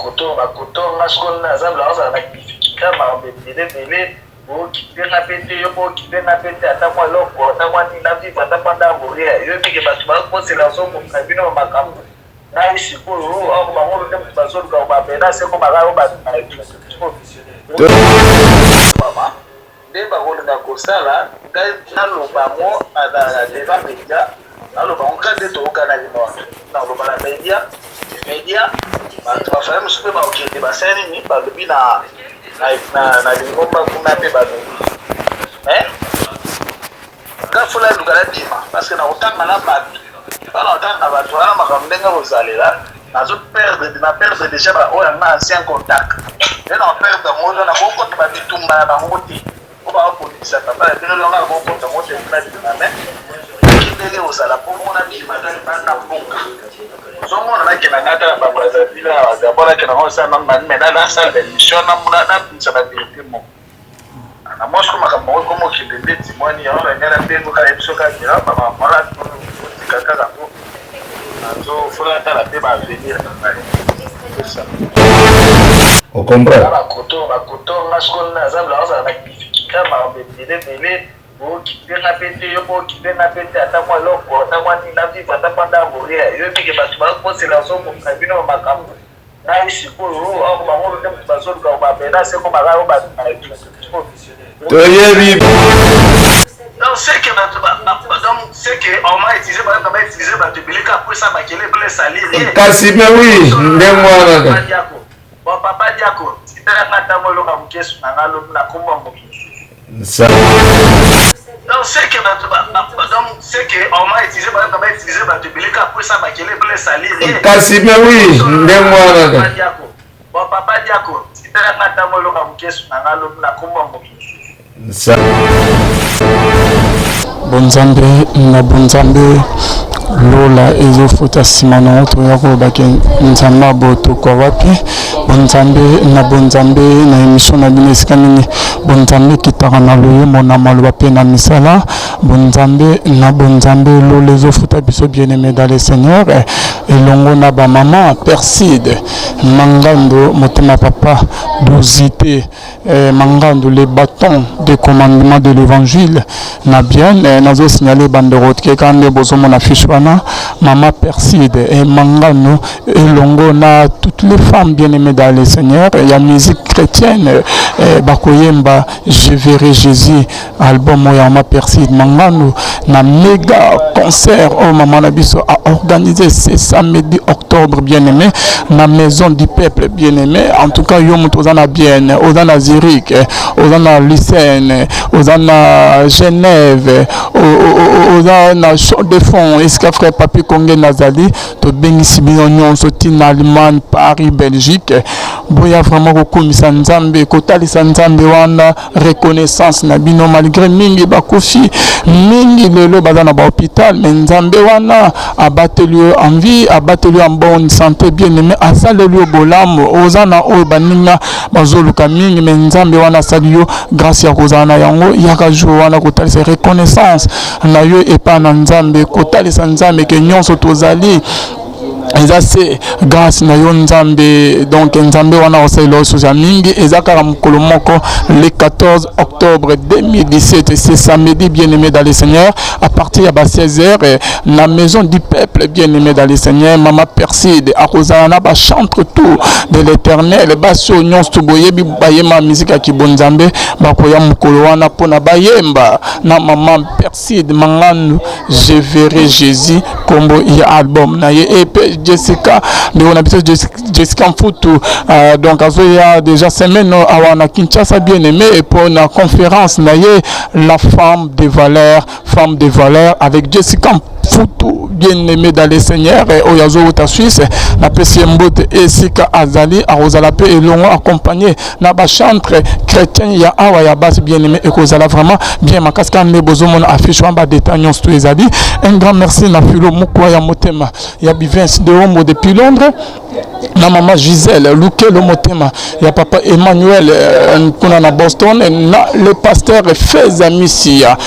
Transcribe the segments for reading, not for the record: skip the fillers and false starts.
Bakoto bakoto nga sikoyo naza nazala na difficulté makambo ebele ebele, okipe nga mpe te, yo mpo okipe nga mpe te, ata mwa eloko, ata mwa nini na vivre, ata mwa ndambo rien. Yo ebike bato bakosela ozomona bino makambo ngai sikoyo ako bango nde moto bazoluka bamenase ekomaka yo bato na mama nde bakolinga kosala ngai naloba yango na devant media, naloba yango kaka nde toyokanaki wana, naloba na media media bato bafaya mosusu mpe bakokende basali nini, balobi na na lingomba kuna mpe balobi mais nga fola luka nabima parce que nakotanga na bato wana, kotanga bato wana makambo ndenge kozalela, nazo perdre, na perdre déjà baoyo yanga ancien contact nde na perdre yango, ndo nakokota babitumba na bango te po bakobundisa papa na bino, longa nakokota yango te mpona bima. Mais ndenge kozala mpo mona bima ata libanda mboka, ozomona nakenda nga ata na baBrazzaville na baGabon, nakenda ngo osala me nasala baémission, nabimisa bavérité moko na mwasi ko makambo moko ekoma okende ndeti mwani yango na ngai nabengo kaka biso kaka bamamala otika kaka po nazofola tala mpe baavenir na ngai. Ocomprendre? Bakoto bakoto nga sikoyo naza nazala na difficulté makambo ebele ebele, okipe nga mpe te, yo mpo okipe nga mpe te, ata mwa eloko, ata mwa nini na vivre, ata mwa ndambo rien. Yo ebike bato bakosela ozomona bino makambo ngai sikoyo ako bango nde moto bazoluka bamenase ekomaka yo bato na Toyebi. Donc c'est que bato, donc c'est que on m'a utilisé, bato ba utiliser bato ebele kaka po esa makele ebele esalire. Kasi me wi ndenge wana. Bon, papa Diako, titalanga ntango eloko mokesu na nga lobi na kombo ya moto mosusu. Donc c'est que bato, donc c'est que on m'a utilisé, bato ba utiliser bato ebele kaka po esa makele ebele esalire. Kasi me wi ndenge wana. Bon, papa Diako, titalanga ntango eloko mokesu na nga lobi na kombo ya moto mosusu. Bonzambe na bonzambe, lola ezofuta nsima na yango, toya kolobaki Nzambe abotokwa wapi. Bonzambe na bonzambe, na émission na bino esika nini bonzambe ekitaka na loyembo, na maloba mpe na misala. Bonzambe na bonzambe, lola ezofuta biso. Bien aimé dans le Seigneur, elongo na bamama Perside Mangando, motema papa Dozite Mangando, les bâtons de commandement de l'évangile na bien nazosignaler bandeko keka nde bozomona fiche wana, mama Perside Mangano elongo na toutes les femmes bien aimées dans le Seigneur ya musique chrétienne bakoyemba Je verrai Jésus, album oyo ya mama Perside Mangano, na méga concert oyo mama na biso a organisé ce samedi octobre, bien aimé, na Maison du Peuple. Bien aimé, en tout cas yo moto oza na Bienne, oza na Zurich, oza na Lucerne, oza na Genève, oza na Chaux de Fonds esika frère Papi Konge nazali, tobengisi bino nyonso ntina Allemagne, Paris, Belgique, boya vraiment kokumisa Nzambe, kotalisa Nzambe wana reconnaissance na bino. Malgré mingi bakufi, mingi lelo baza na bahôpital, mais Nzambe wana abateli yo en vie, abateli yo en bonne santé. Bien aimé, asaleli yo bolamu, oza na oyo baninga bazoluka mingi, mais Nzambe wana asali yo grâce ya kozala na yango. Yaka jour wana kotalisa reconnaissance na yo epai na Nzambe, kotalisa Nzambe ke nyonso tozali eza se grâce na yo Nzambe. Donc Nzambe wana osalela oyo ya mingi. Eza kaka mokolo moko, le 14 octobre 2017, c'est samedi, bien aimé dans le Seigneur, à partir ya ba 16 heures na Maison du Peuple. Bien aimé dans le Seigneur, mama Perside akozala na bachantre tout de l'Éternel, basi oyo nyonso to boyebi bayemba musique ya kibonzambe, bakoya mokolo wana mpona bayemba na mama Perside Manganu, Je verrai Jésus, kombo ya album na ye. Epe Jessica, ndeko na biso Jessica Mfutu, donc azoya déjà semaine awa na Kinshasa, bien aimé, mpo na conférence na ye, La femme de valeur, femme de valeur avec Jessica Mfutu. Bien aimé dans le Seigneur oyo azowuta Suisse, napesi ye mbote esika azali. Akozala mpe elongo accompagné na bachantre chrétien ya awa ya basi. Bien aimé, ekozala vraiment bien makasi kaka nde bozomona affiche wana, badétail nyonso to ezali. Un grand merci na Filo Mokwa ya motema ya Bivins de Ombo depuis Londres, na mama Gisèle Lukelo, motema ya papa Emmanuel kuna na Boston, na le pasteur Feza Misia,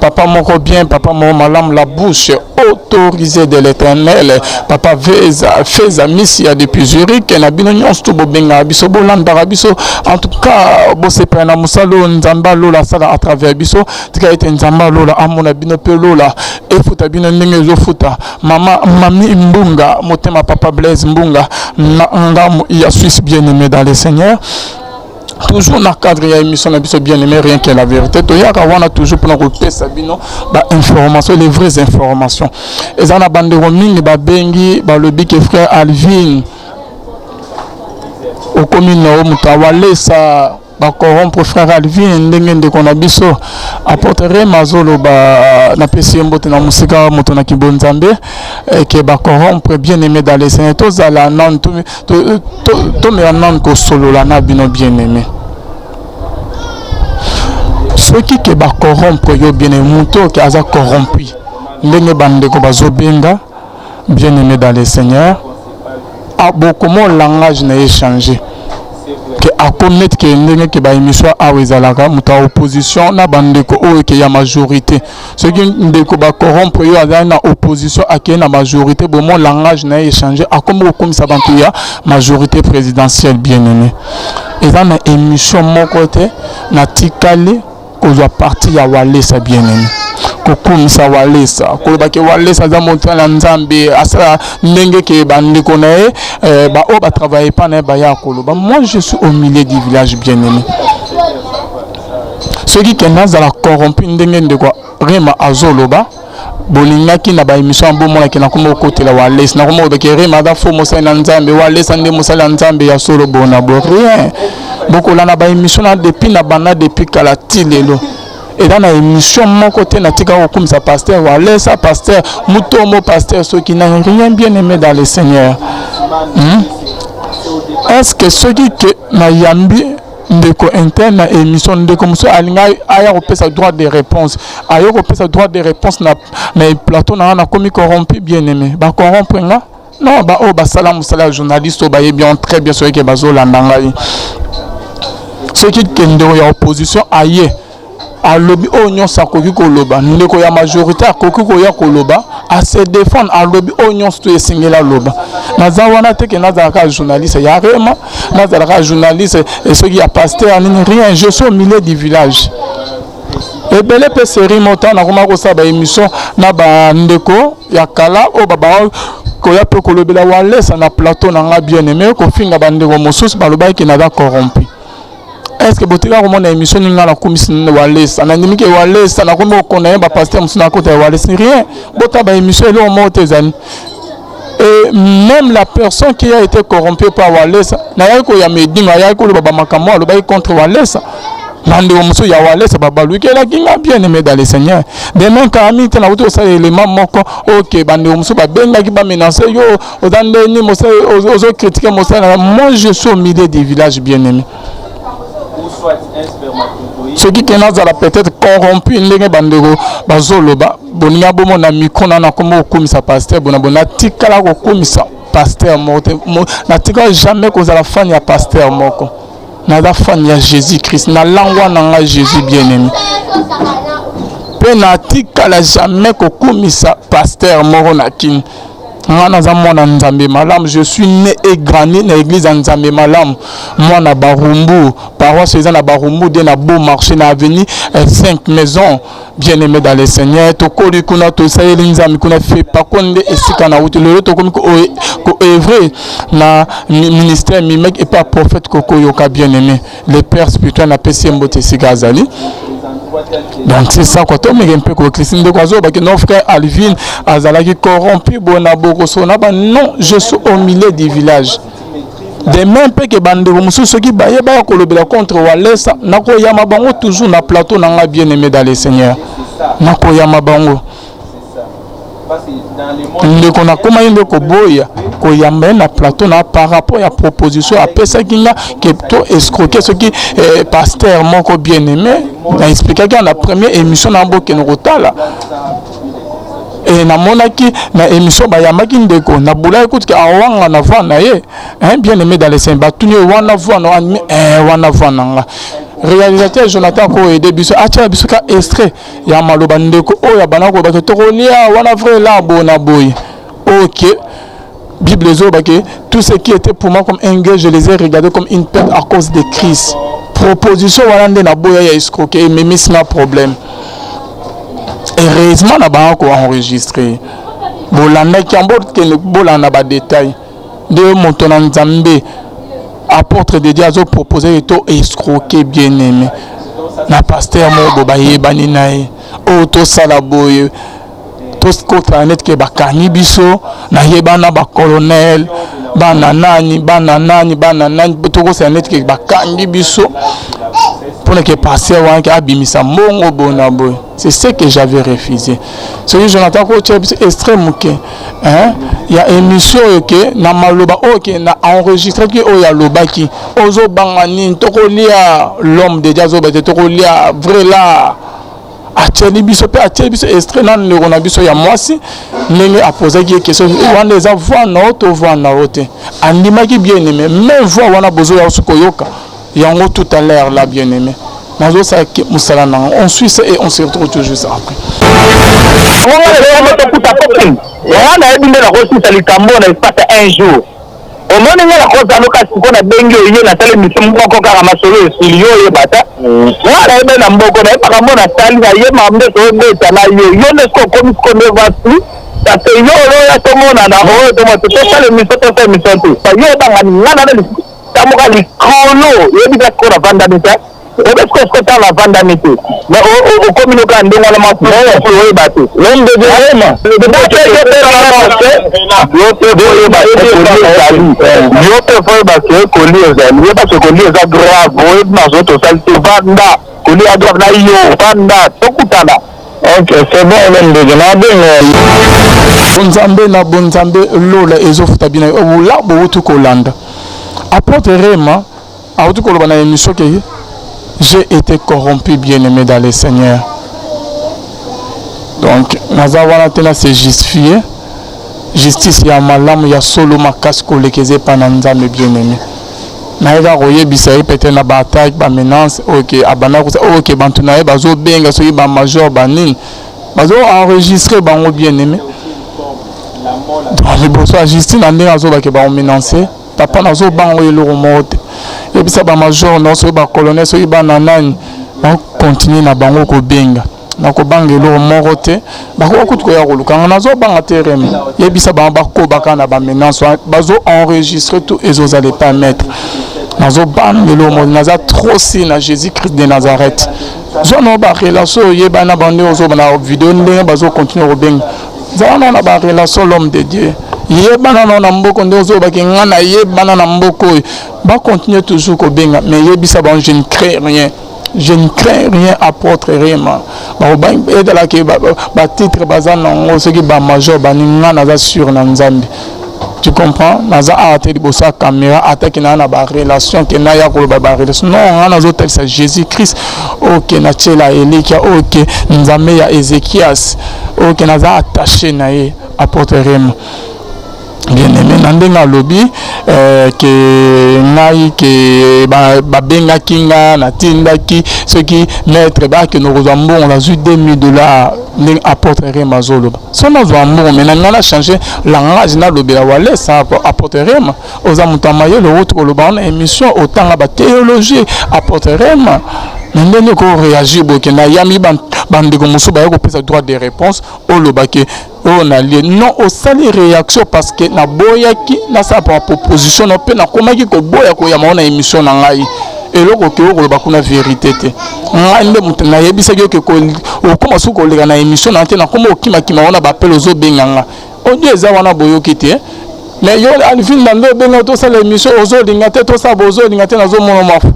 papa moko. moko bien, papa moko malamu, la bouche autorisée de l'Éternel, papa Veza Feza Misia depuis Zurich. Na bino nyonso to bobengaka biso, bolandaka biso, en tout cas bosepela na mosala oyo Nzambe alola asala à travers biso. Tika ete Nzambe alola amona bino mpe lola efuta bino ndenge ezofuta mama Mami Mbunga, motema papa Blaise Mbunga na ngambo ya Suisse. Bien aimé dans le Seigneur, toujours na cadre ya émission na biso bien aimé, Rien que la vérité, toyaka wana toujours mpona kopesa bino bainformation, les vraies informations. Eza na bandeko mingi babengi, balobi ke frère Alvin, okomi na o moto awalesa bacorrompre frère Alvin, ndenge ndeko na biso apôtre Rema azoloba. Napesi ye mbote na mosika, moto na kibonzambe, ke bacorrompre. Bien aimé dans le Seigneur, tozala nanu, tomeka nanu kosolola na bino. Bien aimé, soki ke bacorrompre yo, bien aimé, moto oyo ke aza corrompu ndenge bandeko bazobenga, bien aimé dans le Seigneur, bokoma langage na ye change, ke akomi neti ke ndenge ke baémission awa ezalaka, moto ya opposition na bandeko oyo ke ya majorité. Soki ndeko bacorrompre yo, azali na opposition, akei na majorité, bomo langage na ye échange, akomi kokomisa bato ya majorité présidentielle. Bien aimé, eza na émission moko te natikali kozwa parti ya Walesa, bien aimé, kokumisa Walesa, kolobaki Walesa aza moto na Nzambe, asala ndenge ke bandeko na ye baoyo batravaille pa na ye baya koloba. Moi, je suis au milieu du village. Bien aimé, soki kende azala corrompu ndenge ndeko Rema azoloba, bolingaki na baémission bomonaki nakoma kokotela Walesa, nakoma kolobaki Rema aza faux mosali na Nzambe, Walesa nde mosali ya Nzambe ya solo. Bona bo rien, bokolanda baémission na depuis na banda, depuis kala ti lelo, eza na émission moko te natika kokumisa pasteur Walesa, pasteur Mutomo, pasteur soki na rien. Bien aimé dans le Seigneur, Est ce que soki ke nayambi ndeko interne na émission, ndeko mosusu alingi aya kopesa droit de réponse, aye kopesa droit de réponse na plateau na nga, nakomi corrompu? Bien aimé, bacorrompre nga? Non. Baoyo basala mosala ya journaliste oyo bayebi yango très bien. Soki ke bazolanda ngai, soki ke ndeko ya opposition aye alobi oyo nyonso akoki koloba, ndeko ya majorité akoki koya koloba, ase défendre, alobi oyo nyonso to esengeli aloba. Naza wana te ke nazalaka journaliste ya Rema, nazalaka journaliste soki ya pasteur nini, rien. Je suis au milieu du village. Ebele mpe série mota nakoma kosala baémission na bandeko ya kala oyo babaa koya mpe kolobela Walesa na plateau na nga. Bien aimé, kofinga bandeko mosusu, balobaki naza corrompu. Est ce que botika komona émission nini nga nakumisi Walesa, nandimi ke Walesa, nakomi kokondamner bapasteur mosusu na kota ya Walesa? Rien. Bota baémission, eloko moko te ezali. Et même la personne qui a été corrompue par Walesa, nayaki koyamba edingo, ayaki koloba bamakambo alobaki contre Walesa, bandeko mosusu ya Walesa babalukelaki nga. Bien aimé dans le Seigneur, demain kami te nakuti kosala élément moko oke bandeko mosusu babengaki, bamenace yo, oza ndeni ozocritiquer mosala. Moi, je suis au milieu du village. Bien aimé, soki ke nazala peut-être corrompu ndenge bandeko bazoloba, boninga bomona micro na nakoma kokumisa pasteur bona bo. Natikala kokumisa pasteur moko te, natikala jamais kozala fan ya pasteur moko. Naza fan ya Jésus Christ, nalangwa na ngai Jésus. Bien aimé, mpe natikala jamais kokumisa pasteur moko na kini. Nga naza mwana Nzambe malamu. Je suis né et grandi na église ya Nzambe malamu, mwana Barumbu, paroisse eza na Barumbu de na Beau Marché, na avenue 5 maison. Bien aimé dans le Seigneur, tokoli kuna, tosaleli Nzambe kuna, fepako nde esika na wuti. Lelo tokomi koœuvrer na ministère Mimek epa prophète Kokoyoka. Bien aimé, le père spirituel, napesi ye mbote esika azali. Donc c'est ça quoi. Tomeke mpe koeklisi ndeko azolobaki non, frère Alvin azalaki corrompu bona bokoso na ba. Non, je suis au milieu du village. Demain mpe ke bandeko mosusu soki baye baya kolobela contre Walesa, nakoyama bango toujours na plateau na ngai. Bien aimé dans le Seigneur, nakoyama bango. Ndeko nakomaki nde koboya koyamba ye na plateau na par rapport ya proposition apesaki nga ke to escroquer soki pasteur moko. Bien aimé, na expliquaki na première émission na bokende kotala e namonaki na émission bayambaki ndeko nabulaki kutuki awanga na voix na ye, hein. Bien aimé dans le Seigneur, batuni oyo wana voix na wana voix na nga. Réalisateur Jonathan ko aider biso atia biso ka extrait ya maloba ndeko oyo abanda koloba ke tokolia wana vrai la boye na boye. Ok. Bible ezoloba ke tout ce qui était pour moi comme un gain, je les ai regardés comme une perte à cause de Christ. Proposition wana nde naboya ya escroquer ememisi nga problème. Heureusement na bango ko enregistrer. Bolandaki yango, bokende bolanda ba détails. Nde moto na Nzambe apôtre de Dieu azo proposer to escroquer bien aimé. Na pasteur moko bayebani na ye. Oyo tosala boye. Tokotana neti ke bakangi biso, nayebana ba colonel, bana nani, bana nani, bana nani, tokosala neti ke bakangi biso mpona ke pasteur wana ke abimisa mbongo boye na boye. C'est ce que j'avais refusé. Soki Jonathan kotia biso extrait moke, hein, ya émission oyo ke na maloba oyo ke na enregistraki oyo alobaki, ozobanga nini, tokolia l'homme de Dieu azoba te, tokolia vrai la atieli biso mpe atieli biso extrait na ndeko na biso ya mwasi ndenge apozaki ye question wana eza voix na yo to voix na yo te. Andimaki bien aimé, mais voix wana bozoya koyoka yango tout à l'heure là bien aimé. Nazosala mosala na yango, on suit ça et on se retrouve tout juste après. Nga nayebi nde nakosisa likambo na espace ya un jour. Omoni nga nakozanoka sikoyo nabengi oye nasali émission moko kaka masolo esili yo oyeba ta. Nga nayebi na mboko nayebaka mbo nasali nayebaka nde tobeta na yo yo nde sikoyo okomi sikoyo nde va plus parce que yo oyo tomonana oyo tomona te tosala émission tosala émission te yo obanga nga nana tamoka likolo oyebi ta sikoyo navandami te obe sikoyo sikoyo ntango navandami te mais okomi noka ndenge wana oyeba te l'homme de Dieu yo mpe faut oyeba ke koli ezali yeba ke koli eza grave oyebi nazo tosali te vanda koli ya grave na yo vanda tokutana. Ok, c'est bon l'homme de Dieu nabenga. Bonzambe na bonzambe lola ezofuta bino la bowuti kolanda apôtre Rema awuti koloba na émission ke j'ai été corrompu bien aimé dans le Seigneur. Donc naza wana te na se justifier, justice ya malamu ya solo makasi koleka eza epa na Nzambe bien aimé. Naye kaka koyebisa ye peut-être na ba attaque ba menace oyo ke abanda kosa oyo ke bantu na ye bazobenga soki ba major banini bazo enregistrer bango bien aimé. Donc liboso ya justice na ndenge azobake bango menacer papa nazobanga oyo eloko moko te, yebisa ba major na soki ba colonel soki bana nani bakontinue na bango kobenga nakobanga eloko moko te, bakoka kutu koya koluka nga nazobanga te reme yebisa bango bakobaka na ba menace wana bazo enregistrer tout ezozala epa maître nazobanga eloko moko naza trop si na Jésus Christ de Nazareth. Zwa na ba relation oyebana bango ndenge ozoba na video ndenge bazokontinue kobenga zala na ba relation l'homme de Dieu yebana na na mboko nde ozobaki nga nayebana na mboko oyo bakontinue toujours kobenga mais yebisa bango je ne crains rien, je ne crains rien apôtre Rema ezalaki batitre baza nango soki bamajor bani nga naza sûr na Nzambe. Tu comprends? Naza awa te liboso ya caméra ataki na na ba relation ke na ya koloba ba relation non nga nazotalisa Jésus Christ oke natiela elikia oke Nzambe ya Ezekias oke naza attaché na ye apôtre Rema bien aimé na ndenge alobi ke ngai ke babengaki nga natindaki soki maître bakende kozwa mbongo nazwi 2000 $ ndenge apôtre Rema azoloba so nazwa mbongo mais na ngai na changer langage nalobela walesa apôtre Rema oza moto ya mayele outi koloba wana émission otanga ba théologie apôtre Rema mais ndenge ko réagir boye nayambi bandeko mosusu baye kopesa droit de réponse olobaki oyo nalie non osali réaction parce que naboyaki nasala pa proposition na mpe nakomaki koboya koyamba na émission na ngai eloko oke okoloba kuna vérité te ngai nde moto nayebisaki oke okóma soki koleka na émission na te nakóma okimakima wana bapele ozobenga nga audio eza wana boyoki te mais yo Alvin na nde obenga tosala émission ozolinga te tosala bozolinga te nazomona mafu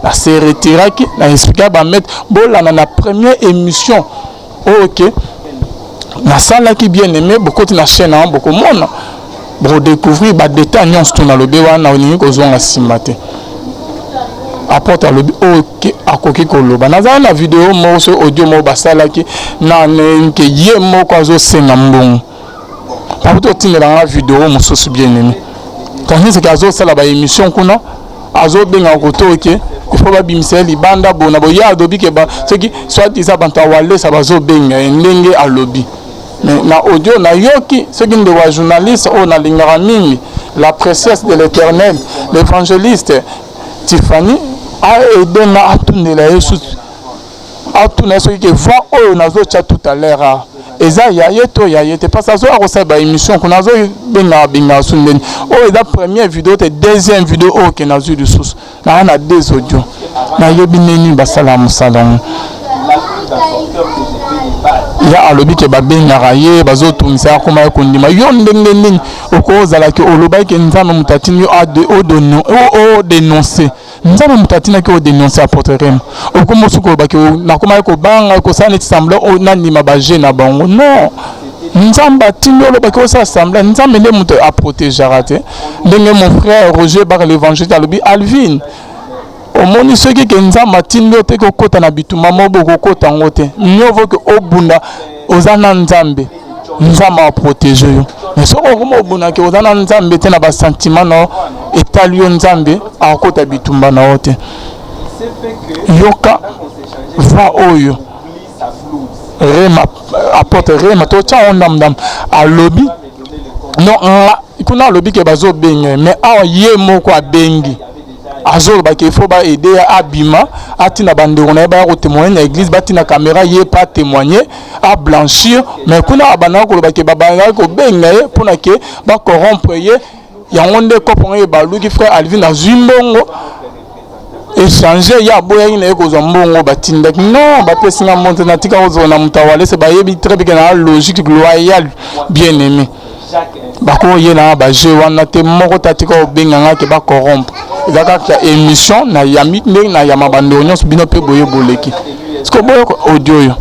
na se retiraki na explika bamaître bolanda na première émission oyo ke nasalaki bien aimé bokoti na chaîne yango bokomona bokodécouvrir badétail nyonso to nalobi wana olingi kozonga nsima te apôtre alobi oyo ke akoki koloba nazala na video moko so audio moko basalaki na ke ye moko azosenga mbongo bakuti otindelanga video mosusu bien aimé tandis ke azosala baémission kuna azobenga koto oke. Il faut babimisa ye libanda bona boye. Ye alobi ke soki soit disant bato ya Walesa bazobenga ye ndenge alobi. Mais na audio nayoki soki ndeko ya journaliste oyo nalingaka mingi, la princesse de l'Éternel, l'évangéliste Tiffany, aide nga atundela ye susu, atuna ye soki ke voix oyo nazotya tout à l'heure awa eza ya ye to ya ye te, parce que azoya kosala ba émission kuna, azobengaka bengaka su ndeni. Oyo eza première vidéo te, deuxième vidéo oyo ke nazwi lisusu naa na deux audio. Nayebi ndeni basala mosala yango. Ya alobi ke babengaka ye, bazotungisa, akoma ye kondima yo ndenge nini okozalaki olobaki ke Nzambe moto atindi yo odénonce. Nzambe moto atindaki odénonce apôtre Rem, okoma osuki olobaki nakomaki kobanga kosala neti semblant nandima baje na bango. Non, Nzambe atindi olobaki osala semblant? Nzambe nde moto aprotégeaka te. Ndenge mon frère Roger Baka l'évangile alobi, Alvin, omoni soki ke Nzambe atindi yo te kokota na bitumba moko, bokokota yango te. Mieux vaut ke obunda oza na Nzambe, Nzambe aprotéger yo. Mais soki okoma obundaki oza na Nzambe te, na basentiment na yo etali yo, Nzambe akokota bitumba na yo te. Yoka voix oyo Rema, apôtre Rema, totya yango ndamundambu. Alobi non, nga kuna alobi ke bazobenga, mais awa ye moko abengi, azoloba ke faut baaider ye abima, atina bandeko na ye baya kotémoigner na église, batina caméra, ye pa témoigner, ablanchir. Mais kuna abandaka koloba ke babandaki kobenga ye mpona ke bacorrompre ye. Yango nde kopo ngo ebaluki. Frère Alvin azwi mbongo échange, ye aboyaki na ye kozwa mbongo batindaki. Non, bapesi nga mbongo te, natika kozwa na moto awalese. Bayebi très bien na logique loyal, bien aimé, bakoyela baje wana te. Moko te atika kobenga nga ke bacorrompre. Eza kaka émission nayambi ndenge nayamba bandeko nyonso, bino mpe boye boleki. Siko boyoka audio oyo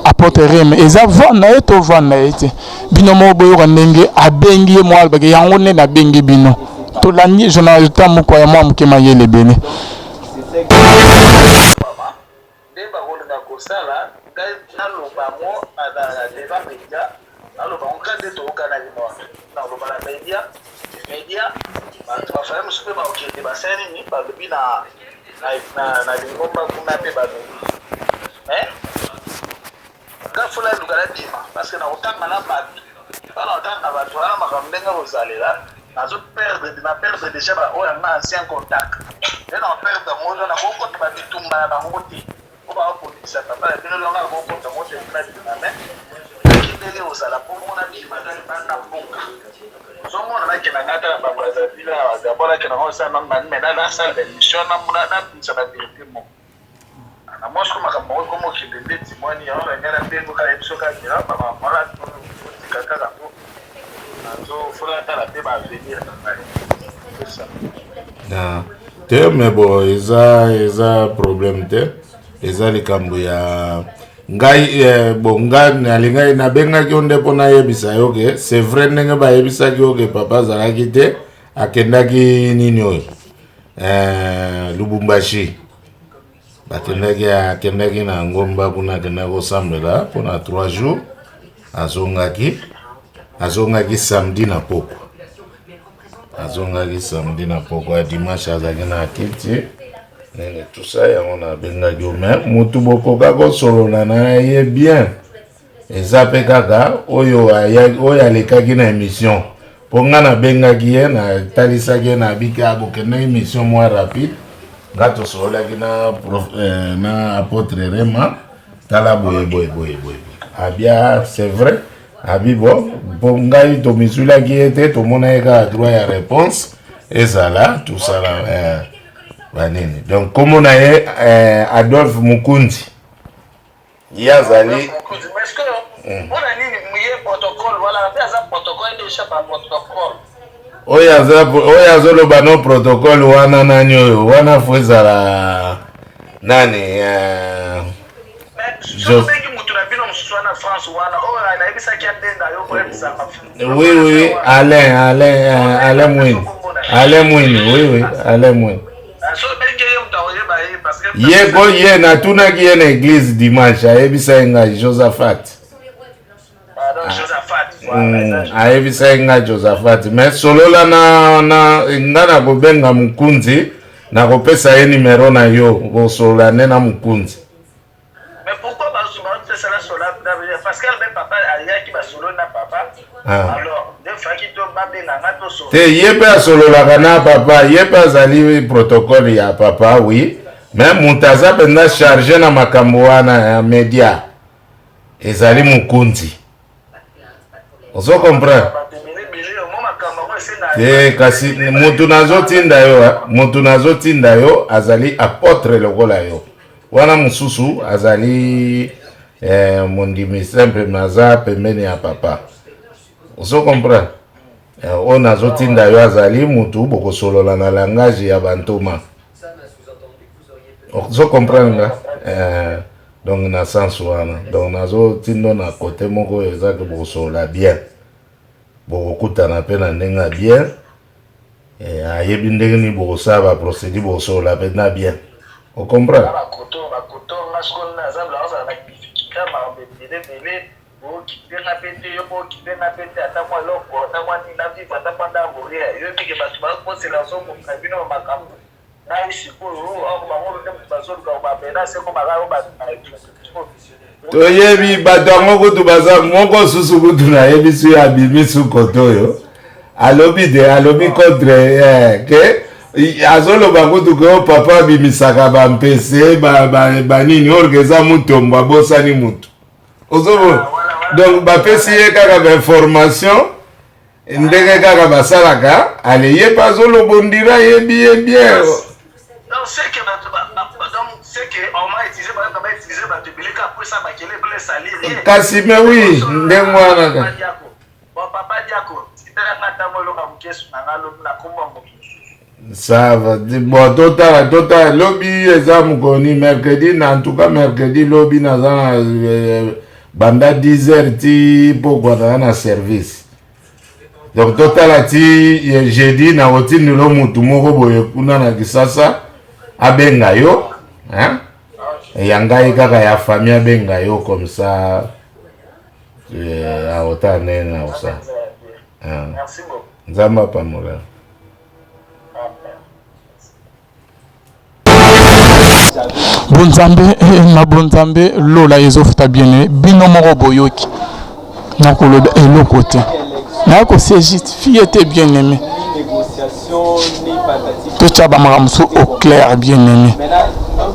apôtre Reme, eza voix na ye to voix na ye te? Bino moko boyoka ndenge abengi ye mwa, alobaki yango nde nabengi bino. Tolandi journaliste moko ya mwa moke mayele ebele. Nde bakolinga kosala ngai naloba yango na devant média, naloba yango kaka nde toyokana bino wana, naloba na média. Média, bato bafale mosusu mpe bakokende, basali nini, balobi na lingomba kuna mpe balobi. Mais nga fola eluka nabima, parce que nakotanga na bato wana, kotanga bato wana makambo ndenge kozalela, nazo perdre, na perdre déjà baoyo yanga ancien contact, nde na perdre yango. Ndo nakokota babitumba na bango te po bakobundisa papa na bino. Longa akokota ngo te mpona bima, mais nakindeli ozala mpo mona bima ata libanda mboka. Ozomona, nakenda nga ata na baBrazzaville, na Gabon, nakenda ngo osala me nasala baémission, nabimisa bavérité moko na mwasi ko makambo yango ekoma okende ndeti mwani yango na ngai nabengo kaka yebiso kaka bamama tika kaka po nazofola tala mpe baavenir na ngai. Ah, te, mais bon, eza problème te, eza likambo ya ngai. Bon, ngai nalingaki nabengaki yo nde mpo nayebisa yo ke c'est vrai ndenge bayebisaki yo ke papa azalaki te, akendaki nini oyo, Lubumbashi. Bakendaki, akendaki na ngomba kuna, akendaki kosambela mpona 3 jours. Azongaki samedi na pokwa, azongaki samedi na pokwa ya dimanche, azalaki na kiti nini tusa. Yango nabengaki yo. Mais motu bokoka kosolola na ye bien eza mpe kaka oyo oyo alekaki na émission, mpo nga nabengaki ye, natalisaki ye, nabiki bokendaki émission mwa rapide, nga tosololaki na apôtre Rema, tala boye boye boye boye. Abia c'est vrai, abi bon, mpo ngai tomizwilaki ye te, tomona ye kaka droit ya réponse ezala tosala banini. Donc kombo na ye Adolphe Mukundi, ye azali Mpona nini ye protocole wana mpe aza protocole déjà, ba protocole? Oyo azoloba no protocole wana nani? Oyo wana faut ezala nani? Sobengi mutu na bino mosusu wana France wana oyo nayebisaki abenga yo koyebisaka. Oui, Alain Mwini, Alain Mwini, oui, Alain Mwini. Sobengi ye, moto akoyeba ye parce que Ye ko ye natunaki ye na église dimanche, ayebisa ye ngai Josaphat. Josaphat. Ayebisa ye ngai Josaphat. Mais solola na nga na kobenga mokunzi. Nakopesa ye numero na yo, bosolola nde na mokunzi. Mais pourquoi bazopesa na sola Pascal mpe papa ayaki basololi na papa Ah. alors nde faki to babenga nga tosolola. Te, ye mpe asololaka na papa, ye mpe azali protocole ya papa, oui. Mais moto aza mpenza charge na makambo wana ya media ezali mokonzi. Ozo comprendre? Bato ebele ebele omo makambo yango esenga. Te, kasi moto nazotinda yo, eh, moto nazotinda yo azali apôtre lokola yo. Wana mosusu azali eh, mondimi simple, mais aza pembeni ya papa. Ozo comprendre? Eh, oyo nazotinda yo azali mutu bokosolola na langage ya bantoma. Ozo comprendre nga? Eh, donc na sens wana, donc nazotinda na côté moko oyo eza ke bokosolola bien, bokokutana mpe na ndenge ya bien. Eh, ayebi ndenge nini bokosala baprocédure, bokosolola mpe na bien. Ocomprendre? Na bakoto bakoto nga sikoyo naza nazala na difficulté makambo ebele ebele, okipe nga mpe te, yo mpo okipe nga mpe te, ata mwa eloko, ata mwa nini na vivre, ata mwa ndambo rien. Yo ebike bato bakosela ozomona bino makambo ngai sikoyo oko bango nde moto bazoluka bamenase komaka yo bato na Toyebi bato yango kutu baza moko susu kutu nayebi su ye abimi su kote oyo alobi te, alobi contre eh, ke azoloba kutu ke oyo papa abimisaka bampese banini orke eza mutombo abosani mutu ozomona. Donc bapesi ye kaka bainformation ndenge kaka basalaka ale, ye mpe azoloba ondira yebi ye bien. Donc c'est que bato donc c'est que on m'a utilisé, bato ba utilisé bato ebele kaka po esa bakele ebele salir ye. Kasi me oui, ndenge wana ka. Bon, papa Diako, titelanga ntango eloko ya mokesu na nga lobi na kombo ya moto mosusu. Ça va. Bon, totala, totala lobi eza mokoni mercredi na, en tout cas mercredi lobi naza na banda 10 heures ti pokwa naza na service. Donc totala ti jeudi, na kotindela mutu moko boye kuna na Kisasa abenga yo, hein? Ya ngai kaka ya famille abenga yo comme ça aotala ndenge na kosala. Ah. Merci beaucoup. Nzambe apambola. Amen. Bonzambe na bonzambe, lola ezofuta bien. Bino moko boyoki, nakoloba eloko te, naya kose justifie te. Bien aimé, totya bamakambo mosusu au clair. Bien aimé,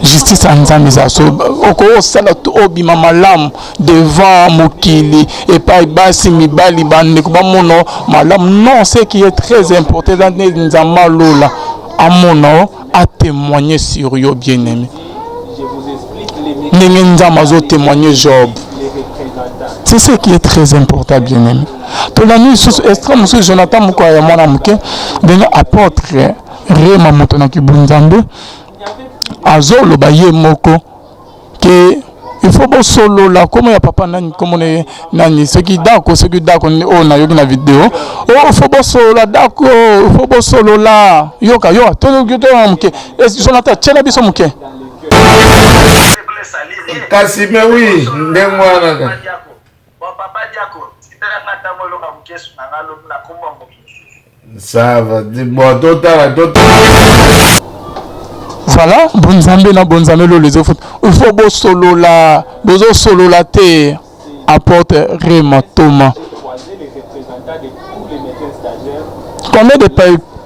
justice ya Nzambe eza so okosala to obima malamu devant mokili, epai basi, mibali, bandeko bamona malamu. Non, ce qui est très important eza nde Nzambe alola amona o atémoigner sur yo. Bien aimé, ndenge Nzambe azotémoigner Job, c'est ce qui est très important. Bien aimé, tolandi lisusu extrait mosusu, Jonathan moko ya mwana moke, ndenge apôtre Rema moto na kibunzambe azoloba ye moko ke il faut bosolola komo ya papa nani, komo na nani, soki dako, soki dako oyo nayoki na video oyo, il faut bosolola dako, il faut bosolola. Yoka, yoka, toyoka moke. Jonathan, tiela biso moke. Ebele salir ye. Kasi me oui, ndenge wana ka. Bon, papa Diako, titelanga ntango eloko ya mokesu na nga lobi na kombo ya moto mosusu. Ça va. Bon, totala, totala. Voilà, bonzambe na bonzambe, lolo ezofuta. Il faut bosolola, bozosolola te, apôtre Rema Toma. Combien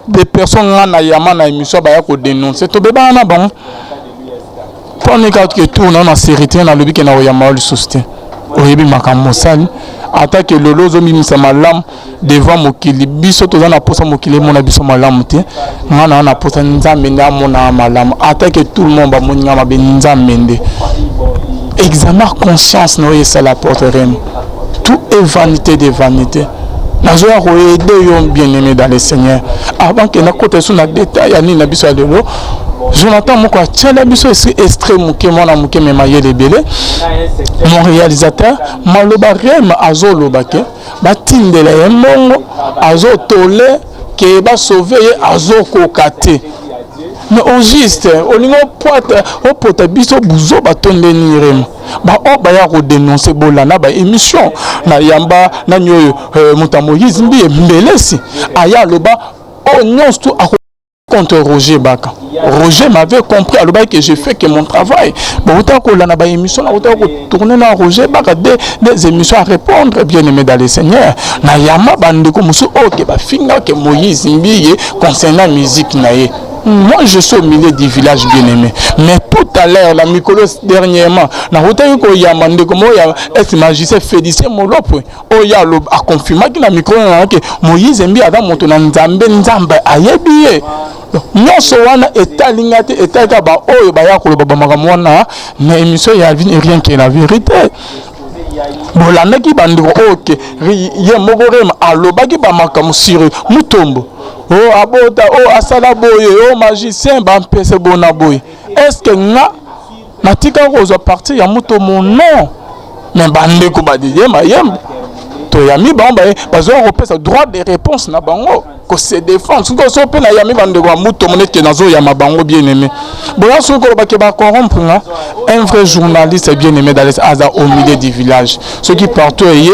de personnes nga na yama na émission baya kodénonce, tobebana na bango mpona kaka ke tour na na série te. Nalobi ke na koyamba yo lisusu te. Oyebi makambo mosali, ata ke lelo ozomimisa malamu devant mokili. Biso toza na posa mokili emona biso malamu te. Nga na posa Nzambe nde amona malamu. Ata ke tout le monde bamoni nga mabe, Nzambe nde examen conscience na oyo esala. Apôtre Rem, tout est vanité de vanité. Nazoya koaider yo, bien aimé dans le Seigneur, avant ke nakota esu na détail ya nini na biso ya lelo. Jonathan moko atiela biso extrait moke, mwana moke me mayele ebele, mon réalisateur. Maloba Rem azoloba ke batindela ye mbongo, azotole ke basauve ye, azokoka te. Mais au juste olingi opwata opota biso buzoba to nde nini? Rema, baoyo baya kodénonce, bolanda baémission na yamba nani oyo, moto ya Moïse Mbiye Mbelesi aya aloba oyo nyonso tu. contre Roger Baka. Roger m'avait compris, alobaki que je fais que mon travail. Bauta kolanda ba émission, nauta ko tourner na Roger Baka des émissions à répondre, bien aimé dans le Seigneur. Na yama bandeko mosusu oyo ke bafinga ke Moïse Mbiye concernant musique na ye. Moi, je suis au milieu du village bien-aimé. Mais tout à l'heure, la mikolo dernièrement, nautaki koyamba ndeko moko ya ex magicien Félicien Molopwe oyo aloba aconfirmaki na micro na ke Moïse Mbiye aza moto na Nzambe, Nzambe ayebi ye. Nyonso wana etali nga te, etali kaka baoyo baya koloba bamakambo wana na émission ya Alvine, rien que la vérité. Bolandaki bandeko oyo ke ye moko Rema alobaki bamakambo sur Mutombo, o abota, o asala boye, o magicien bampese bona boye. Est ce que nga natikaka kozwa parti ya Mutombo? Non, mais bandeko badiyemba yemba toyami bango, baye bazwa kopesa droit de réponse na bango, kose défendre. Soki oso mpe nayami bandeko ya Mutombo neti nazoyama bango, bien aimé, boya soki kolobaki bacorrompre nga. Un vrai journaliste, bien aimé dans aza au milieu du village. Soki partout eye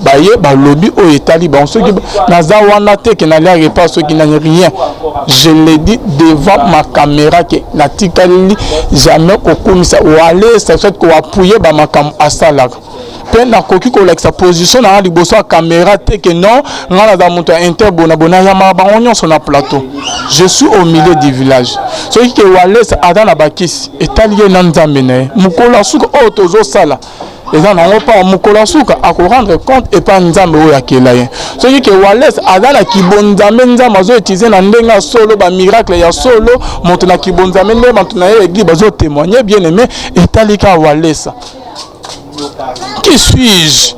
baye balobi oyo etali bango, soki naza wana te ke nalia repas, soki nani, rien. Je l'ai dit devant ma caméra ke natikali jamais kokumisa Walesa, soit koappuyer bamakambo asalaka, mpe nakoki kolakisa position na nga liboso ya caméra te ke non, nga naza moto ya inter bona bona. Yamaka bango nyonso na plateau. Je suis au milieu du village. Soki ke Walesa aza na bakisi, etali ye na Nzambe na ye. Mokolo ya suka oyo tozosala eza nango mpa mokolo ya suka akorendre compte epa Nzambe oyo akela ye. Soki ke Walesa aza na kibonzambe, Nzambe azoutiliser na ndenge ya solo, bamiracle ya solo, moto na kibonzambe nde bato na ye église bazotémoigne, bien aimé, etali kaka Walesa. Qui suis-je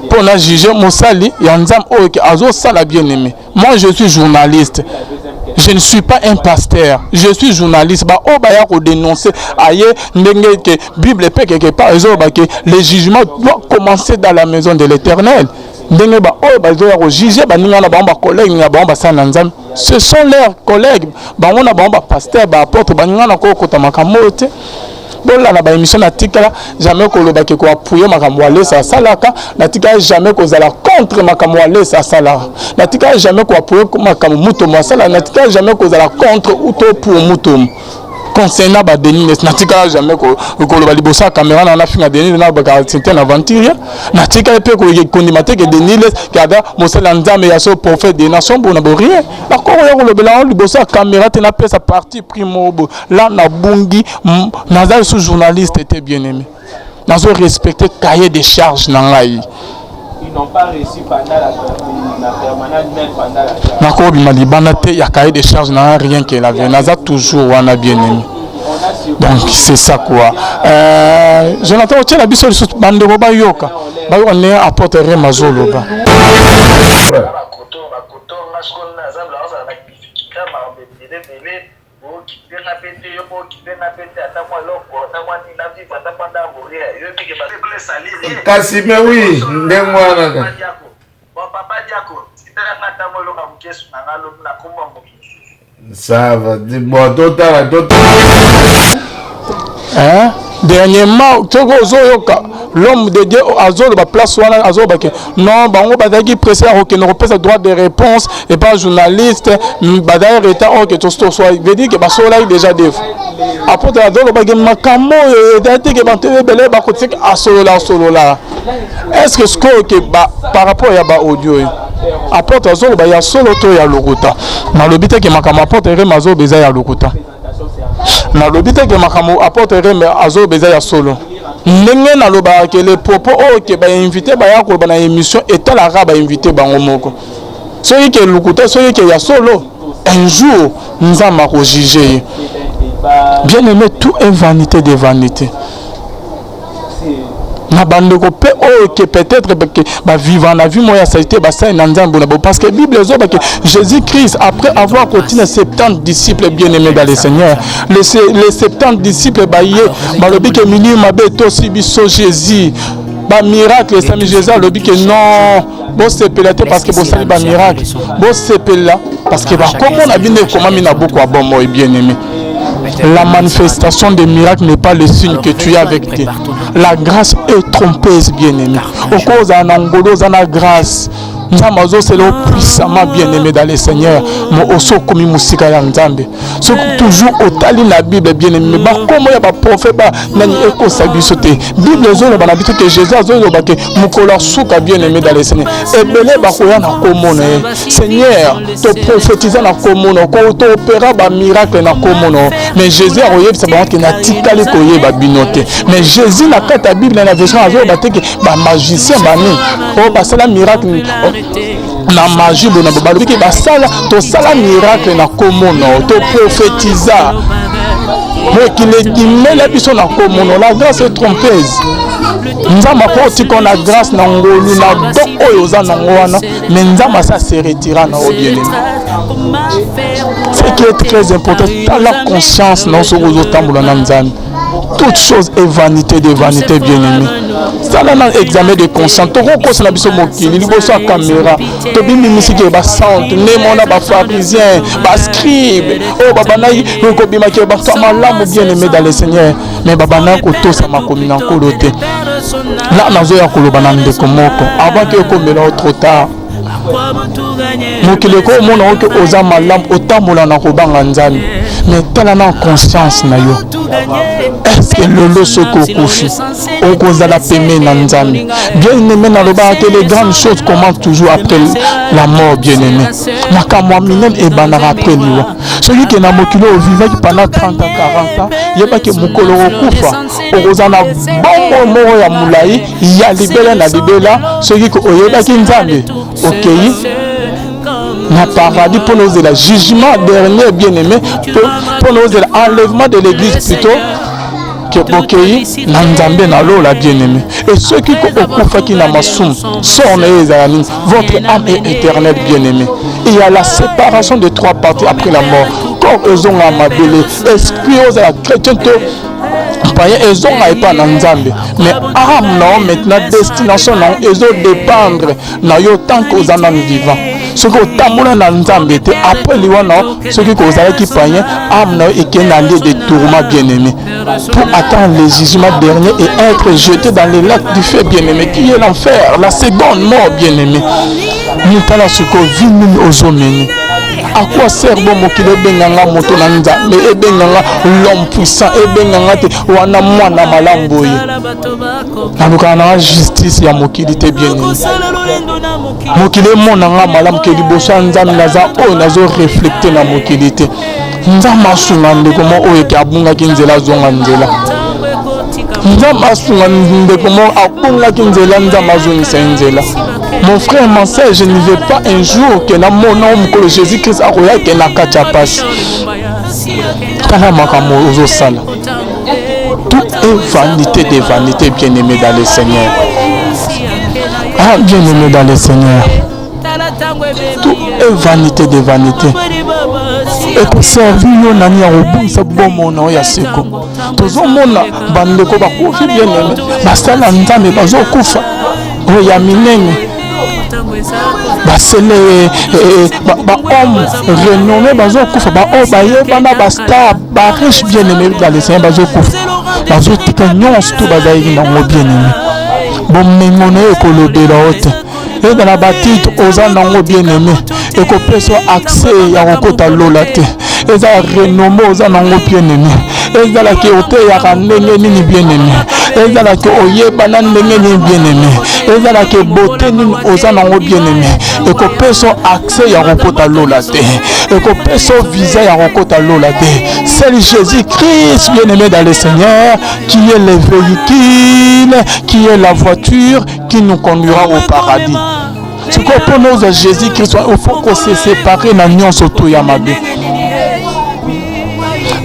mpo na juge mosali ya Nzambe oyo ke azosala? Bien aimé, moi je suis journaliste, je ne suis pas un pasteur, je suis journaliste. Baoyo baya kodénoncer aye ndenge ke Bible mpe quelque part ezoloba ke le jugement doit commencer dans la maison de l'Éternel. Ndenge baoyo bazoya kojuger baninga na bango, bacollègue na bango, basala na Nzambe, ce sont leurs collègues, bango na bango, bapasteur, baapôtre, baninga na kokota makambo oyo te. Bolanda baémission, natikala jamais kolobaki koappuyer makambo Walesa asalaka, natikala jamais kozala contre makambo Walesa asalaka, natikala jamais koappuyer makambo Mutombo asalaka, natikala jamais kozala contre ou to pour Mutombo. Concernant baDenis, natikala jamais koloba liboso ya caméra na nafinga Denis na baka c'était un aventurier. Natikali mpe kondima te ke Denis ke aza mosali ya Nzambe ya so, prophète des nations bona bo, rien. Nakoko ya kolobela yango liboso ya caméra te, napesa parti pris moko boye. La nabungi, naza lisusu journaliste te. Bien aimé, nazo respecte cahier de charge na ngai. Ils n'ont pas reçu pendant la permanence, même pendant la charge. Nakobima libanda te ya cahier de charge na ngai, rien que la vie naza toujours wana, bien aimé. Donc c'est ça quoi. Jonathan, otiela biso lisusu, bandeko bayoka, bayoka ndenge apôtre Rem azoloba. Bakoto bakoto nga sikoyo naza nazala na difficulté, makambo ebele ebele. Okipenga mpe te, yo mpo okipenga mpe te, ata mwa eloko, ata mwa nini na vivre, ata mwa ndambo rien. Yo ebike ba Kasi me wi, ndenge wana ka. Bon, papa Diako, titelanga ata mwa eloko ya mokesu na nga lobi na komba moto mosusu. Ça va, bon, totala, totala. Hein? Dernièrement, soki ozoyoka l'homme de Dieu azoloba place wana, azoloba ke non, bango bazalaki pressé ya kokende kopesa droit de réponse epa journaliste, bazalaki retard oyo ke toswa, veut dire ke basololaki déjà deux fois. Apôtre azolobaki makambo oyo ezali te ke bato ebele bakotika asolola asolola. Est ce que sikoyo ke par rapport ya baaudio oyo apôtre azoloba, ya solo to ya lokuta? Nalobi te ke makambo apôtre Rem azoloba eza ya lokuta, nalobi te ke makambo apôtre Rem azoloba eza ya solo. Ndenge nalobaka ke le propos oyo ke bainvité baya koloba na émission etalaka bainvité bango moko, soki ke lokuta, soki ke ya solo, un jour Nzambe akojuger ye. Bien aimé, tout est vanité de vanité. Na bandeko mpe oyo ke peut-être ke bavivre na vie moko ya saleté, basali na Nzambe na bo, parce que Bible ezoba ke Jésus Christ, après avoir kotina 70 disciples, bien aimé dans le Seigneur, les 70 disciples baye balobi ke milimo mabe etosi biso, Jésus, bamiracle esami. Jésus alobi ke non, bosepela te parce que bosali bamiracle, bosepela parce que bakombo na bino ekomami na buku ya bomoi. Bien aimé, la manifestation des miracles n'est pas le signe que tu es avec toi. La grâce est trompeuse, bien aimé. Okozala na ngolu, oza na grâce. Nzambe azosela yo puissamment, bien aimé dans le Seigneur, mo oso okomi mosika ya Nzambe. Soki toujours otali na Bible, bien aimé, bakombo ya baprofete ba nani ekosa biso te. Bible ezoloba na biso ke Jésus azoloba ke mokolo ya suka, bien aimé dans le Seigneur, ebele bakoya na kombo na ye. Seigneur, toprofetiza na kombo na yo, toopera bamiracle na kombo na yo, mais Jésus akoyebisa bango ke natikali koyeba bino te. Mais Jésus na kati ya Bible na version azoloba te ke bamagicien bani oyo basala miracle na magie bona balobi ke basala tosala miracle na kombo na yo, toprofetiza, mokili edimela biso na kombo na yo. La grâce est trompeuse. Nzambe akotika na grâce na ngolu na don oyo oza nango wana, mais Nzambe asa se retira na yo, bien aimé. Ce qui est très important, tala conscience na yo soki ozotambola na Nzambe. Toute chose est vanité de vanité, bien aimé. Sala na examen de conscience. Tokokosela biso mokili liboso ya kamera, tobimimisiki bacentre nde mona bapharisien, bascribe oyo babandaki kobimaki bato ya malamu, bien aimé dans le Seigneur, mais babandaki kotosa makomi na Nkolo te. Na nazoya koloba na ndeko moko avant ke ekomela yo trop tard. Mokili ekomona oke oza malamu, otambola na kobanga Nzambe, mais tala na conscience na yo. Est-ce lelo soki okufi, okozala pembeni na Nzambe? Bien aimé, nalobaka te, les grandes choses commencent toujours après la mort. Bien aimé, makambo ya minene ebandaka après liwa. Soki ke na mokili oyo ovivaki pendant 30 ans, 40 ans, yebaki mokolo okokufa, okozala na bomoi moko ya molai ya libela na libela. Soki oyebaki Nzambe, okei na paradis mpona ozela jugement dernier, bien aimé, mpona ozela enlèvement de l'église plutôt ke bokei na Nzambe na lola, bien aimé. Et soki okufaki na masumu, sort na ye ezala nini? Votre âme est éternelle, bien aimé. Il y a la séparation de trois parties après la mort: corps ezonga mabele, esprit, ozala chrétien to païen, ezonga epai na Nzambe, mais âme na yo maintenant, destination na yo ezodépendre na yo tant que oza nanu vivant. Soki otambola na Nzambe te, après liwa na yo, soki kozalaki païen, âme na yo ekei na lieu de tourment, bien aimé, pour attendre le jugement dernier et être jeté dans le lac du feu, bien aimé, qui est l'enfer, la seconde mort. Bien aimé, mitala sikoyo vie nini ozomene. À quoi sert bo mokili ebenganga moto na Nzambe, ebenganga l'homme puissant, ebenganga te wana mwana malamu boye? Nalukaka nanga justice ya mokili te, bien aimé. Mokili emonanga malamu ke liboso ya Nzambe naza oyo nazoreflekte na mokili te. Nzambe asunga ndeko mo oyo eke abungaki nzela, azonga nzela. Nzambe asunga ndeko mo abungaki nzela, Nzambe azongisa ye nzela. Mon frère, ma soeur, je ne veux pas un jour ke namona o mokolo Jésus Christ akoya ke na kati ya pasi. Tala makambo ozosala, tout est vanité de vanité, bien aimé dans le Seigneur. Ah, bien aimé dans le Seigneur, tout est vanité de vanité. Ekoservi yo nani ya kobungisa bomoi na yo ya seko? Tozomona bandeko bakufi, bien aimé, basala Nzambe bazokufa, oyo ya minene, basele, bahomme renommé bazokufa, baoyo bayebana, bastar, bariche, bien aimé dans le Seigneur, bazokufa, bazotika nyonso to bazalaki nango. Bien aimé, bomengo na yo ekolobela yo te. Ezala batitre oza nango, bien aimé, ekopesa accès ya kokota lola te. Eza renommé oza nango, bien aimé, ezalaki oteyaka ndenge nini, bien aimé, ezalaki oyebana ndenge nini, bien aimé, ezalaki beauté nini oza nango, bien aimé, ekopesa accès ya kokota lola te, ekopesa visa ya kokota lola te. Seul Jésus Christ, bien aimé dans le Seigneur, qui est le véhicule, qui est la voiture qui nous conduira au paradis. Sikoyo mpona ozwa Jésus Christ, il faut kose séparer na nyonso to ya mabe.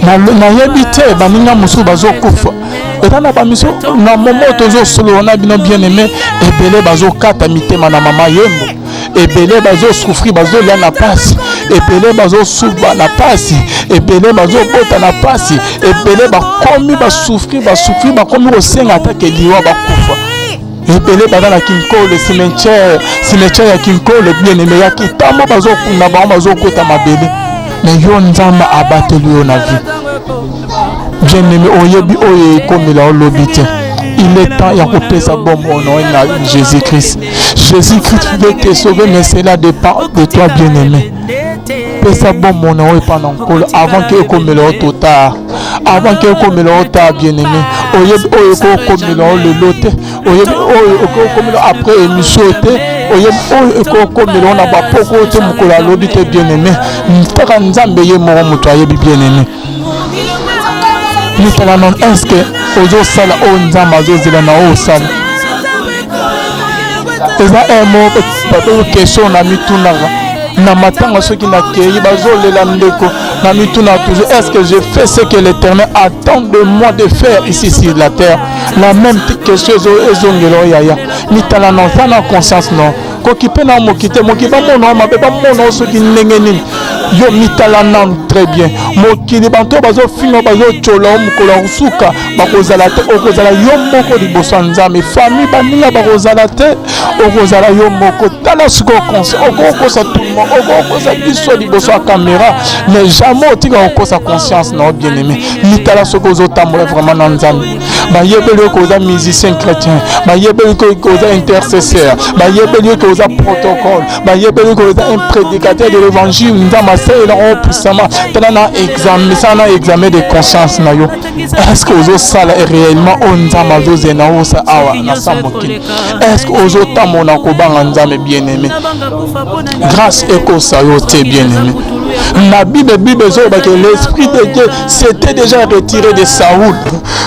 Nayebi te, baninga mosusu bazokufa, eza na bamiso na momo tozosolola na bino, bien aimé, ebele bazokata mitema na mama yembo, ebele bazosouffrir, bazolia na pasi, ebele bazosuba na pasi, ebele bazobota na pasi, ebele bakomi basouffrir, basouffrir, bakomi kosenga atake liwa, bakufa. Ebele baza na Kinkole cimetière, cimetière ya Kinkole, bien aimé, ya kitambo, bazokunda bango, bazokota mabele. Mais yo, Nzambe abateli yo na vie. Bien aimé, oyebi oyo ekomela olobi te. Il est temps ya kopesa bomoi na yo na Jésus Christ. Jésus-Christ veut te sauver, mais cela dépend de toi, bien-aimé. Pesa bomoi na yo epai na Nkolo avant que ekomela yo trop tard. Avant que ekomela yo tard, bien-aimé. Oyebi oyo ekokomela yo lelo te. Oyebi oyo ekokomela après émission te. Oyebi oyo ekokomela yo na bapoko te mokolo alobi te, bien-aimé. Kaka Nzambe ye moko moto ayebi, bien-aimé. Mitala nano, est-ce que ozosala oyo Nzambe azozela na oyo osala? Eza un moko bato question na mitunaka na matanga soki nakei bazolela ndeko na mituna toujours, est-ce que je fais ce que l'Éternel attend de moi de faire ici sur la terre? La même question ezongela oyo yaya. Mitala na oza na conscience non kokipe na moki te, moki bamona mabe, bamona soki ndenge nini. Yo mitala nanu très bien. Mokili bato oyo bazofinga, bazotyola yo, mokolo ya kosuka bakozala te. Okozala yo moko liboso ya Nzambe. Famille, baninga bakozala te, okozala yo moko. Tala sikoyo, okokosa tout le monde, okokosa biso liboso ya caméra, mais jamais otika kokosa conscience na yo, bien aimé. Mitala soki ozotambola vraiment na Nzambe. Bayebeli yo koza musicien chrétien, bayebeli yo koza intercesseur, bayebeli yo koza protocole, bayebeli koza un prédicateur de l'évangile. Nzambe asalelaka yo puissamment. Tala na examen, sala na examen de conscience na yo. Est ce que ozosala réellement oyo Nzambe azozela na osa awa na sa mokili? Est ce que ozotambola kobanga Nzambe, bien aimé? Grâce ekosa yo te, bien aimé. Na Bible, Bible ezolobaka l'esprit de Dieu s'était déjà retiré de Saoul,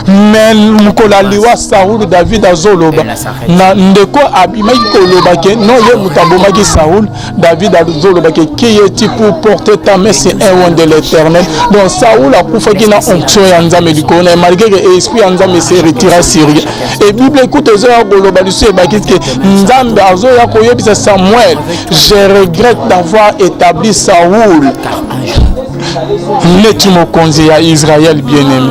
mais mokolo ya liwa Saoul, David azoloba na ndeko abimaki koloba ke non, ye moto abomaki Saoul. David azoloba ke: "Qui es-tu pour porter ta main sur un oint de l'Éternel?" Donc Saoul akufaki na onction ya Nzambe likolo na ye, malgré que esprit ya Nzambe se retira sur ye. Et Bible ekuta ezoya koloba lisusu, ebakisi ke Nzambe azoya koyebisa Samuel: "Je regrette d'avoir établi Saoul neti mokonzi ya Israël." Bien aimé,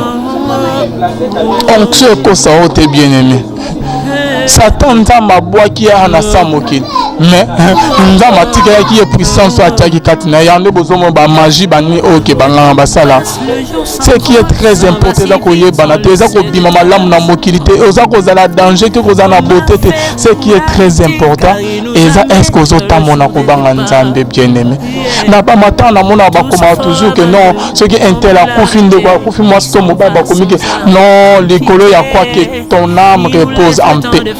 onction ekosa oyo te, bien aimé. Satan, Nzambe abwaki ye na sa mokili, mais Nzambe atikelaki ye puissance oyo atiaki kati na ye. Yango bozomona bamagie banini oyo ke banganga basala. Ce qui est très important eza koyebana te, eza kobima malamu na mokili te, oza kozala danger te, kozala na beauté te. Ce qui est très important eza: est ce que ozotambola kobanga Nzambe, bien aimé? Na bamatanga namona bakomaka toujours ke non, soki un tel akufi, ndeko akufi, mwasi to mobali, bakomi ke non, likolo ya quoi, que ton âme repose en paix,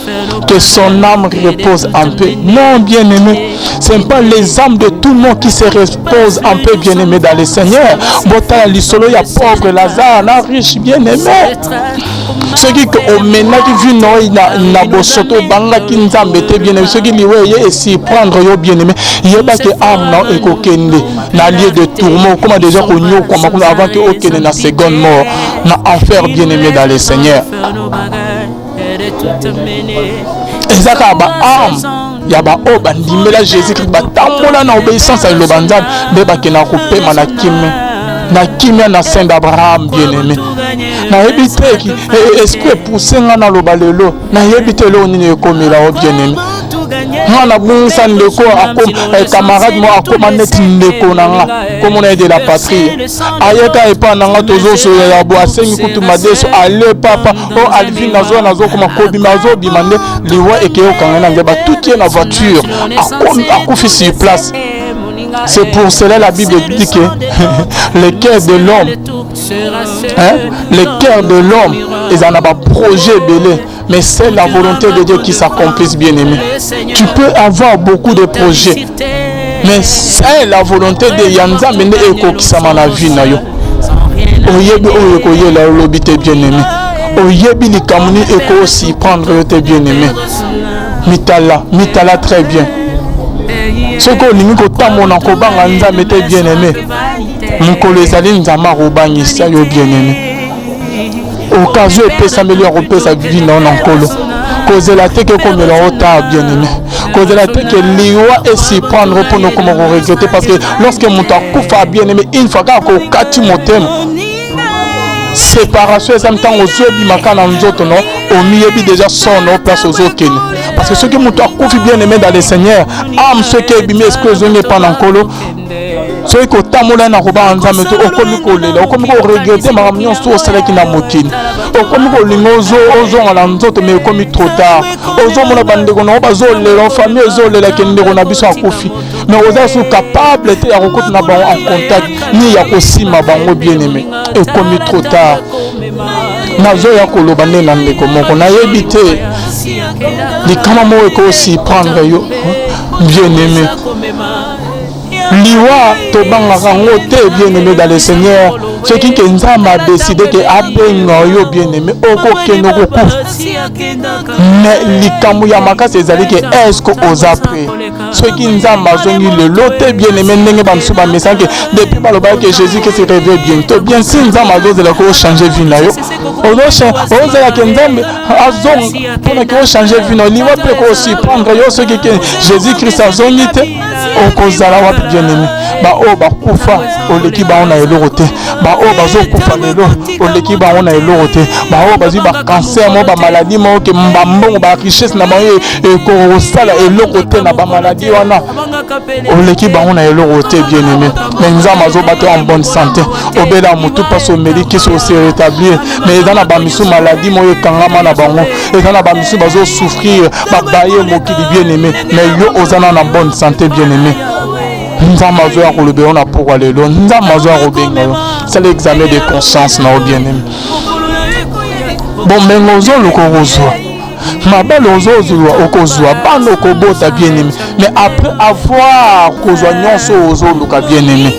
que son âme repose en paix. Non, bien aimé, ce n'est pas les âmes de tout le monde qui se reposent en paix, bien aimé dans le Seigneur. Botala lisolo ya pauvre Lazare na riche, bien aimé. Soki omenaki vie na yo na bosoto, obangaki Nzambe te, bien aimé, soki liwa eye esurprendre yo, bien aimé, yebaki âme na ekokende na lieu de tourment, okoma déjà konyokwama kuna avant ke okende na seconde mort, na enfer. Bien aimé dans le Seigneur, eza kaka baâme ya baoyo bandimela Jésus Christ, batambola na obéissance ya liloba Nzambe, nde bakendaka kopema na kimia, na kimia na sein d'Abraham. Bien aimé, nayebi te, esprit epousse nga naloba lelo. Nayebi te eloko nini ekomela o, bien aimé. Nga nabungisa ndeko, camarade mo akóma neti ndeko na nga, komona ye de la patrie, ayeka epa na nga, tozosoya ya bo, asengi kutu madeso ale papa o Alvin, nazoya, nazokoma kobima, azobima nde liwa ekei okanga na nzela, batuti ye na voiture, akufi sur place. C'est pour cela la Bible dit que le cœur de l'homme, hein, le cœur de l'homme eza na baprojet ebele, mais c'est la volonté de Dieu qui s'accomplisse. Bien aimé, tu peux avoir beaucoup de projets, mais c'est la volonté de ya Nzambe nde ekokisama na vie na yo. Oyebi oyo ekoyela olobi te, bien aimé. Oyebi likambo nini ekosurprendre yo te, bien aimé. Mitala, mitala très bien. Soki olingi kotambola kobanga Nzambe te, bien aimé, mokolo ezali Nzambe akobangisa yo. Bien aimé, occasion epesameli ya kopesa vie na yo na Nkolo. Kozela te ke komela yo tard, bien aimé. Kozela te ke liwa esurprendre mpona okoma koregretter, parce que lorsque moto akufa, bien aimé, une fois kaka kokati motema, séparation eza. Ntango ozobimaka na nzoto no, omiyebi déjà son no place ozokende, parce que soki moto akufi, bien aimé dans le Seigneur, âme soki ebimi, esprit ozongi epa na Nkolo. Soki kotambola na kobanga Nzambe te, okomi kolela, okomi koregrete makambo nyonso osalaki na mokili, okomi kolinga ozonga na nzoto, mais ekomi trop tard. Ozomona bandeko na yo bazolela, famille ezolela ke ndeko na biso akufi, mais oza su capable te ya kokota na bango en contact ni ya kosima bango. Bien aimé, ekomi trop tard. Nazoya koloba nde na ndeko moko, nayebi te likama moko ekosurprendre yo, bien aimé. Liwa tobangaka yango te, bien aimé dans le Seigneur. Soki ke Nzambe adeside ke abenga yo, bien aimé, okokende, okokufa. Mais likambo ya makasi ezali ke est-ce oza prêt? Soki Nzambe azongi lelo te, bien aimé, ndenge bamosusu bamesaki depuis balobaki ke Jésus Christ revient bientôt, bien si Nzambe azozela ko ochange vie na yo, ozela ke Nzambe azonga mpona ke ochange vie na yo. Liwa mpe kosurprendre yo. Soki ke Jésus Christ azongi te, okozala wapi, bien aimé? Baoyo bakufa, oleki bango na eloko te. Baoyo bazokufa lelo, oleki bango na eloko te. Baoyo bazwi bacancer moko, bamaladi moko ke bambongo, barichesse na bango ekosala eloko te na bamaladi wana, oleki bango na eloko te, bien aimé. Mais Nzambe azobata en bonne santé. Obela motu mpasi, omeli kisi, ose rétablir. Mais eza na bamisu maladi moko ekangama na bango, eza na bamisu bazosouffrir, babaye mokili, bien aimé. Mais yo oza na bonne santé, bien aimé. Nzambe azoya koloba yo na pokwa lelo, Nzambe azoya kobenga yo. Sala examen de conscience na yo, bien aimé. Bomengo ozoluka, okozwa. Mabala ozozwa, okozwa. Bana okobota, bien aimé. Mais après avoir kozwa nyonso oyo ozoluka, bien aimé,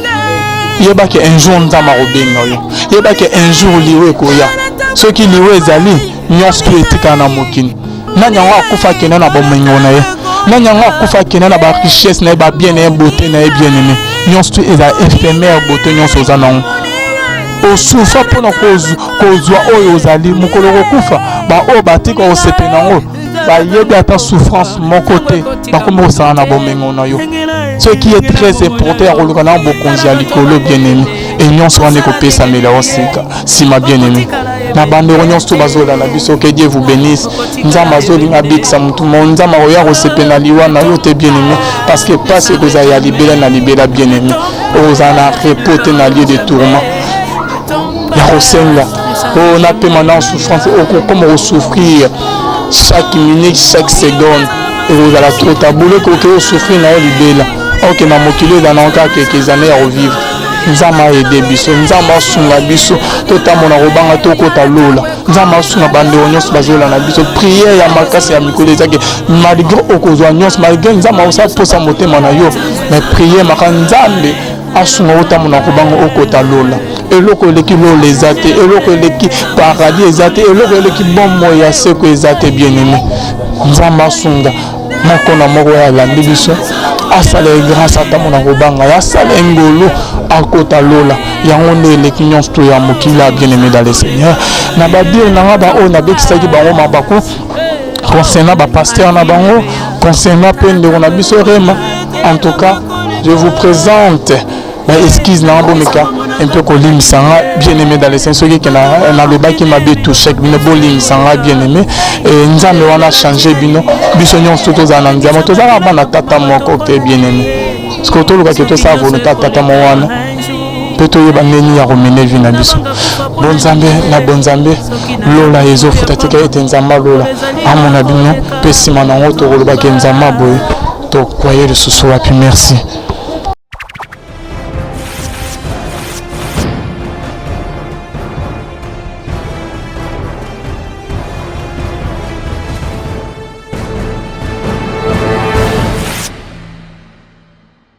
yebaki un jour Nzambe akobenga yo. Yebaki un jour liwa ekoya. Soki liwa ezali, nyonso to etikala na mokili. Nani yango akufa akende na bomengo na ye? Nani yango akufa akende na barichesse na ye, babien na ye, beauté na ye? Bien aimé, nyonso to eza éphémère. Beauté nyonso oza nango, osufa mpona kozwa oyo ozali. Mokolo kokufa, baoyo batika kosepela yango, bayebi ata souffrance moko te, bakomi kosala na bomengo na yo. Ce qui est très important ya koluka na bokonzi ya likolo, bien aimé, e nyonso wana ekopesamela yo sika nsima. Bien aimé, na bandeko nyonso to bazolanda biso, que Dieu vous bénisse. Nzambe azolinga abikisa motu mo. Nzambe akoya kosepela liwa na yo te, bien aimé, parce que pasi ekozala ya libela na libela. Bien aimé, okozala na repos te, na lieu de tourment ya kosenga oyo napema na souffrance. Okokoma kosouffrir chaque minute, chaque seconde. Ekozala trop tard. Boleki oke osouffrir na yo libela. Oke na mokili eza nango kaka quelques années ya kovivre. Nzambe aide biso, Nzambe asunga biso, totambola kobanga, tokota lola. Nzambe asunga bandeko nyonso bazolanda biso. Prière ya makasi ya mikolo ezaki, malgré okozwa nyonso, malgré Nzambe akosala mposa motema na yo, mais prière maka Nzambe asunga otambola kobanga, okota lola. Eloko eleki lola eza te, eloko eleki paradis eza te, eloko eleki bomoi ya seko eza te, bien aimé. Nzambe asunga moko na moko oyo alandi biso, asala ye grâce, atambola kobanga ye, asala ye ngolu, akota lola. Yango nde eleki nyonso to ya mokili ya, bien aimé dans le Seigneur. Na badire nanga, baoyo nabekisaki bango mabaku concernant bapasteur na bango, concernant mpe ndeko na biso Rema, en tout cas je vous présente baexcuse nanga. Bomeka un peu kolimbisa nga, bien aimé dans le Seigneur. Soki ke nalobaki mabe, touchek bino, bolimbisa nga, bien aimé. Nzambe wana change bino. Biso nyonso tozala na Nzambe, tozala bana tata moko te, bien aimé. Parce que tolukaki tosala volonté ya tata moko wana mpe toyeba ndenge ya komene vie na biso. Bonzambe na bonzambe, lola ezofuta. Tika ete Nzambe alola amona bino. Mpe nsima nango tokolobaki Nzambe boye, tokwaye lisusu wapi? Merci.